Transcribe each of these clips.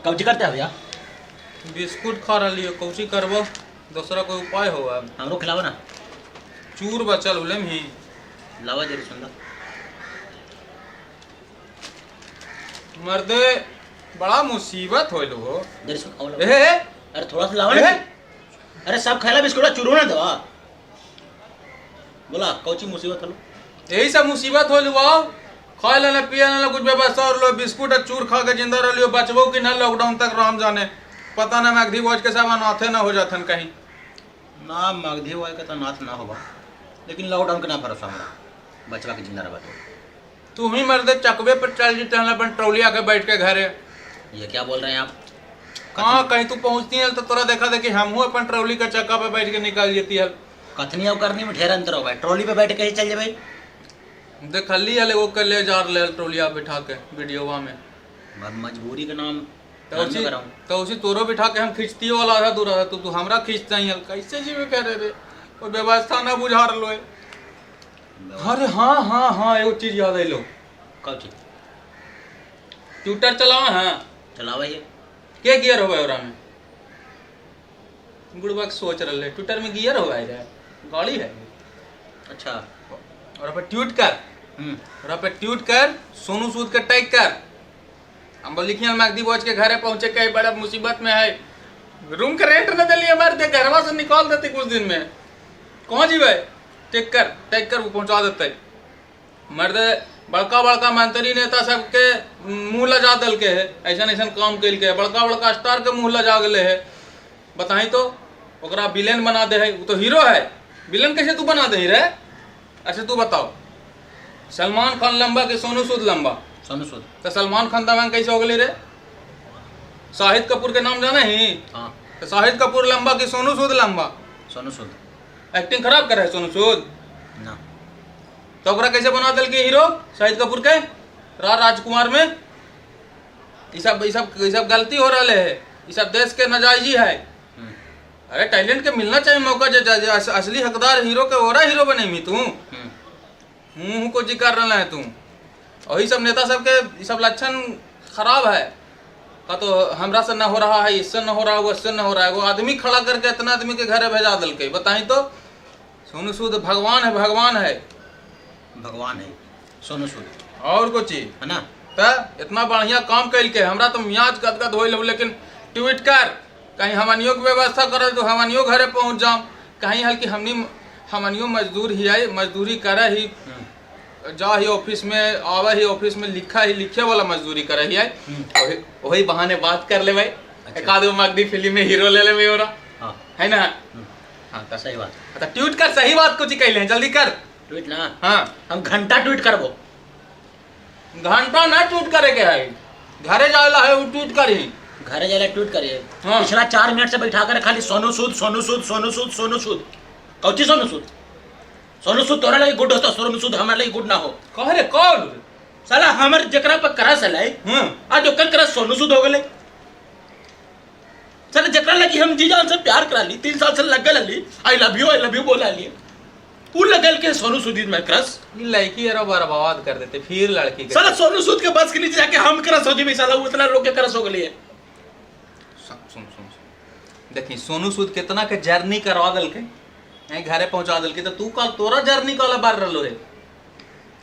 कब्जी करते हो भैया? बिस्कुट खा रही हो, कौची करबो, दूसरा कोई उपाय हो? अब हमरो खिलाओ ना। चूर बचल उलेम ही। लावा जरी सुंदर। मर्दे बड़ा मुसीबत होइल हो। जरी सुन आओ लावा। ए अरे थोड़ा सा लावा ना। ए? अरे सब खाला बिस्कुट चूरो ना दवा। बोला कौची मुसीबत हलो? यही सब मुसीबत होइल हो। खाए लेना पिए लेना कुछ व्यवस्था और लो बिस्कुट और चूर खा के जिंदा रहियो, बचबो कि ना लॉकडाउन तक राम जाने। पता ना मगधी बॉज के सब अनाथे ना हो जाथन कहीं। ना मगधी हुआ के तो नाथ ना होबा, लेकिन लॉकडाउन के ना भरोसा हमरा, बचवा के जिंदा रहबा तो। तू ही मर्दे चकवे पर चल जीते हैं अपन ट्रॉलिया के बैठ के घरे। ये क्या बोल रहे हैं आप? कहाँ कहीं तू पहुंचती है तो तोरा देखा देखी हमहू अपन ट्रॉली का चक्का पे बैठ के निकल जेती है। कथनी और करनी में ढेर अंतर हो गया। ट्रॉली पे बैठ के ही चल जाबे। देखली है एगो के ले जा रहे ट्रॉलिया बिठा के वीडियोवा में। मजबूरी के नाम तो नाम उसी न कराऊं। तो उसी तोरो बिठा के हम खींचती वाला आधा दूर आधा तू हमरा खींचता ही कैसे जीवे करे रे, कोई व्यवस्था ना बुझा रलो है। अरे हाँ हाँ हाँ एगो चीज याद आइलो। कौची? ट्विटर चलावा? हाँ चलावा ये। के गियर होवे ओरा में? बुढ़वा के सोच रहे ट्विटर में गियर होवे रे, गाड़ी है। अच्छा। और अपन ट्वीट कर। और अपन ट्वीट कर, सोनू सूद के टैग कर। हम बोल लिखिए मगदी बॉज के घरे पहुंचे के बड़ा मुसीबत में है, रूम के रेंट न दिलिए हमारे दे घरवा से निकाल देते कुछ दिन में। कौन जी भाई टैग कर, टैग कर वो पहुंचा देते। मर्द बड़का बड़का मंत्री नेता सबके मुंह लजा दल के है, ऐसा ऐसा काम कल के है, बड़का बड़का स्टार के मुंह लजा गए है। बताई तो ओकरा विलेन बना दे है, वो तो हीरो है, विलेन कैसे तू बना दे रे? अच्छा तू बताओ, सलमान खान लंबा कि सोनू सूद लंबा? सोनू सूद। तो सलमान खान दबंग कैसे हो गए रे? शाहिद कपूर के नाम जाना ही? हाँ। तो शाहिद कपूर लंबा कि सोनू सूद लंबा? सोनू सूद। एक्टिंग खराब करे है सोनू सूद ना। तो ओकरा कैसे बना दिल के हीरो शाहिद कपूर के राजकुमार में? ई सब ई सब ई सब गलती हो रहा है, ई सब देश के नाजायजी है। अरे टैलेंट के मिलना चाहिए मौका, जे, जे, जे असली हकदार हीरो के ओरा हीरो बने मी तू। मुंह को जी कर रहा है तू। और ये सब नेता सब के ये सब लक्षण खराब है। का तो हमरा से ना हो रहा है, इससे ना हो रहा है, उससे ना हो रहा है। वो आदमी खड़ा करके इतना आदमी के घरे भेजा दिल के। बताई तो सोनू सूद भगवान है, भगवान है, भगवान है सोनू सूद। और कुछ चीज है ना? त इतना बढ़िया काम कैल के हमरा तो मियाज गदगद होइल हो। लेकिन ट्वीट कर कहीं हमनियों के व्यवस्था करल तो हमनियों घरे पहुंच जाम। कहीं हल कि हमनी हमनियों मजदूर ही आई, मजदूरी करे ही, जा ही ऑफिस में, आवे ही ऑफिस में, लिखा ही लिखे वाला मजदूरी करे ही आई। वही वही बहाने बात कर ले भाई। अच्छा। एक आध मगदी फिल्म में हीरो ले ले ओरा। हाँ। है ना? हाँ तो सही बात। तो ट्वीट कर, सही बात कुछ कहले हैं, जल्दी कर ट्वीट ना। हाँ हम घंटा ट्वीट करबो। घंटा ना ट्वीट करे के है, घरे जाएला है वो ट्वीट करी। घरे जाएला ट्वीट करिए। हाँ। पिछला 4 मिनट से बैठा कर खाली सोनू सूद सोनू सूद सोनू सूद सोनू सूद। कौची सोनू सूद? सोनू सूद तोरा लगी गुड होता, सोनू सूद हमारे लगी गुड ना हो। कह रे कौन साला हमर जकरा पर क्रश हलै आज ओकर क्रश सोनू सूद हो गेलै। साला जकरा लगी हम जी जान से प्यार करा ली, 3 साल से लगल हली, I love you I love you बोला ली, उ लगल के Sonu Sood is my crush. ये लड़की यार बर्बाद कर देते फिर लड़की के। साला सोनू सूद के बस के नीचे जाके हम क्रश हो जेबै, साला उतना लोग के क्रश हो गेलै। सुन सुन सुन देखी सोनू सूद कितना के जर्नी करवा दल के घरे पहुंचा दल के, तो तू कल तोरा जर्नी काला बार रहलो है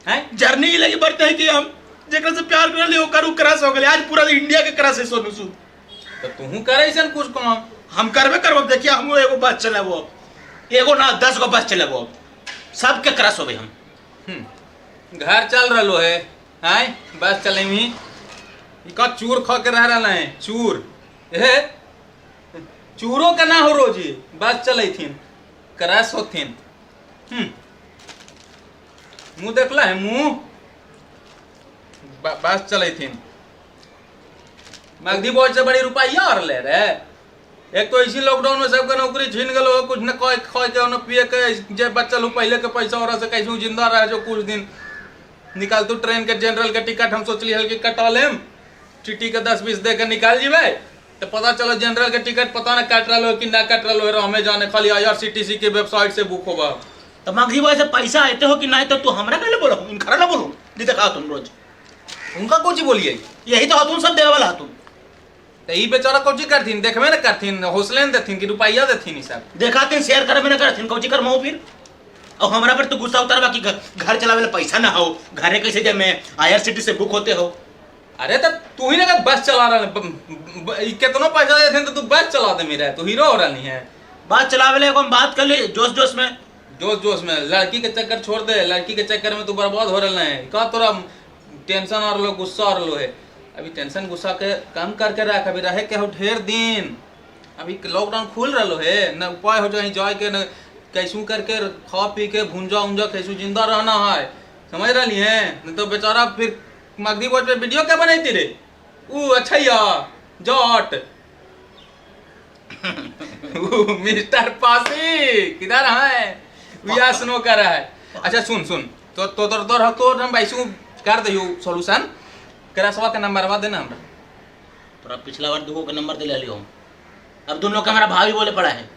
हैं? जर्नी लगी बढ़ते है कि हम जेकरा से प्यार करली ओकर उ क्रश हो गेलै। आज पूरा इंडिया के क्रश है सोनू सूद। तो तू करे ऐसन कुछ काम? हम करबे करब। देखिए हम एगो बस चलेबो, एगो ना 10 गो बस चलेबो, सबके क्रश होबे हम। घर चल रहलो है हैं, बस चलेमी का चूर खा के रह रहा है चूर, ए चूरो के ना हो रोजी बस चलेथिन क्रश होथिन। मुंह देखला है मुंह बस चलेथिन। मगधी बॉय से बड़ी रुपया और ले रे। एक तो इसी लॉकडाउन में सबके नौकरी छीन गलो, कुछ न खाए खाए के न पिए के, जे बचल हो पहले के पैसा और से कैसे जिंदा रहे जो कुछ दिन निकाल। तू ट्रेन के जनरल के टिकट हम सोचली हल कि कटा लेम, टीटी के 10-20 दे के निकाल जीवे, तो पता चलो जनरल के टिकट पता ना कट रहा हो कि ना कट रहा हो, हमें जाने खाली IRCTC के वेबसाइट से बुक होगा। तो मगधी बॉय से पैसा आते हो कि नहीं तो तू हमरा कहले बोलो, इनखरा ना बोलो दी देखा तुम रोज उनका कुछ बोलिए यही तो तुम सब देवे वाला तुम। तो ई बेचारा कौची करथिन, देखबे न करथिन, हौसले न देथिन कि रुपया देथिन ई सब। देखाथिन शेयर करबे न करथिन, कौची करमहु फिर? और हमरा पर तू गुस्सा उतारबा कि घर चलावे ला पैसा ना हो, घरे कैसे जाए मैं, आईआरसीटी से बुक होते हो। अरे तो तू ही ना बस चला रहा है, कितनो पैसा देथिन तो तू बस चला दे मेरा, तू हीरो हो रही है। बात चलावे ले हम बात कर ले जोश जोश में, जोश जोश में लड़की के चक्कर छोड़ दे, लड़की के चक्कर में तू बर्बाद हो रहा है। का तोरा टेंशन और लो गुस्सा और लो है, अभी टेंशन गुस्सा के कम करके रख, अभी रहे के हो ढेर दिन, अभी लॉकडाउन खुल रहा है न उपाय हो जाए जाए के न कैसू करके खा पी के भूंजा उंजा कैसू जिंदा रहना है, समझ रही है? नहीं तो बेचारा फिर मगधी बोर्ड पे वीडियो क्या बनाती रे ऊ अच्छा या जट मिस्टर पासी किधर है, विया स्नो कर रहा है। अच्छा सुन सुन तो तो तो तो तो हम ऐसू कर दहियो सॉल्यूशन, करसवा के नंबरवा देना हमरा। तोरा पिछला बार दुगो के नंबर दे लियो हम, अब दोनों का हमारा भाभी बोले पड़ा है।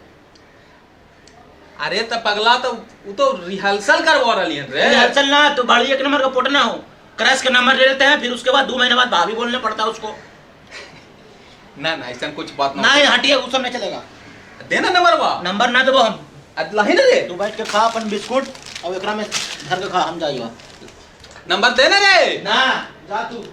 अरे तो पगला तो वो तो रिहर्सल करवा रही है रे। रिहर्सल ना तो बड़ी एक नंबर का पोटना हो, क्रश का नंबर ले लेते हैं, फिर उसके बाद 2 महीने बाद भाभी बोलने पड़ता है उसको। ना ना ऐसा कुछ बात ना नहीं, हटिए वो सब नहीं चलेगा। देना नंबर वा, नंबर ना देबो हम। अदला ही ना रे। तू बैठ के खा अपन बिस्कुट और एकरा में धर के खा, हम जाइयो। नंबर देना रे। ना जा तू।